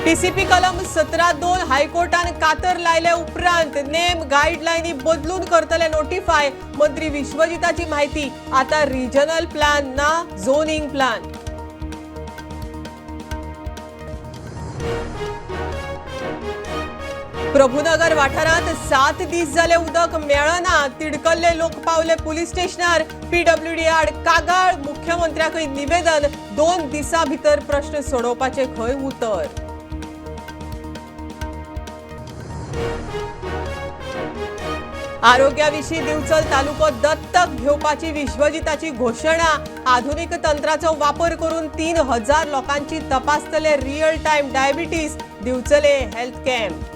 TCP कलम 17(2) हायकोर्टान कातर लायले उपरांत नेम गायडलायनी बदलून करतले नोटिफाय. मंत्री विश्वजिताची माहिती. आता रिजनल प्लॅन ना झोनिंग प्लॅन. प्रभुनगर वाठारांत 7 दीस जाले उदक मेळना. तिडकल्ले लोक पावले पुलीस स्टेशनार. पीडब्ल्यूडी आड कागाळ. मुख्यमंत्र्याकय निवेदन. 2 दिसां भितर प्रश्न सोडोवपाचे खंय उतर. आरोग्याविशीं दिवचल तालुको दत्तक घेवपाची विश्वजिताची घोशणा. आधुनिक तंत्राचो वापर करून 3000 लोकांची तपासतले रियल टायम डायबिटीस. दिवचले हेल्थ कॅम्प.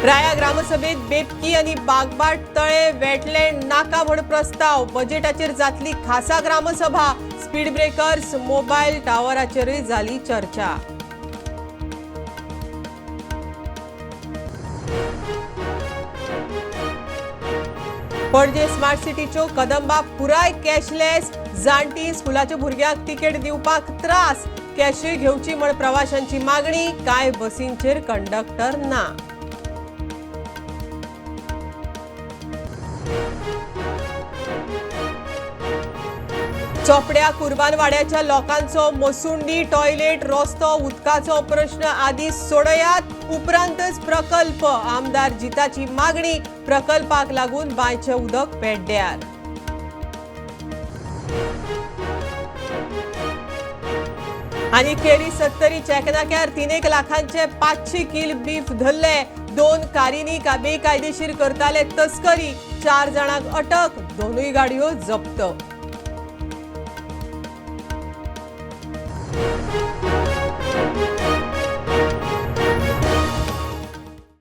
राया ग्रामसभेत बेबकी आनी बागबाट तळे वेटलँड नाका म्हण प्रस्ताव. बजेटाचेर जातली खासा ग्रामसभा. स्पीड ब्रेकर्स मोबायल टावराचेरूय जाली चर्चा. पणजे स्मार्ट सिटीच्यो कदंबा पुराय कॅशलेस. जाणटी स्कुलाच्या भुरग्यांक तिकेट दिवपाक त्रास. कॅशूय घेवची म्हण प्रवाशांची मागणी. कांय बसींचेर कंडक्टर ना. चोपड्या कुर्बानवाड्याच्या लोकांचो मसुंडी टॉयलेट रस्तो उदकाचो प्रश्न आदी सोडयात, उपरांतच प्रकल्प. आमदार जिताची मागणी. प्रकल्पाक लागून बांयचें उदक पेड्ड्यार. आनी केरी सत्तरी चेकनाक्यार 3 लाखांचे 500 किल बीफ धरले. 2 कारींनी बेकायदेशीर करताले तस्करी. 4 जाणांक अटक. 2 गाडयो जप्त.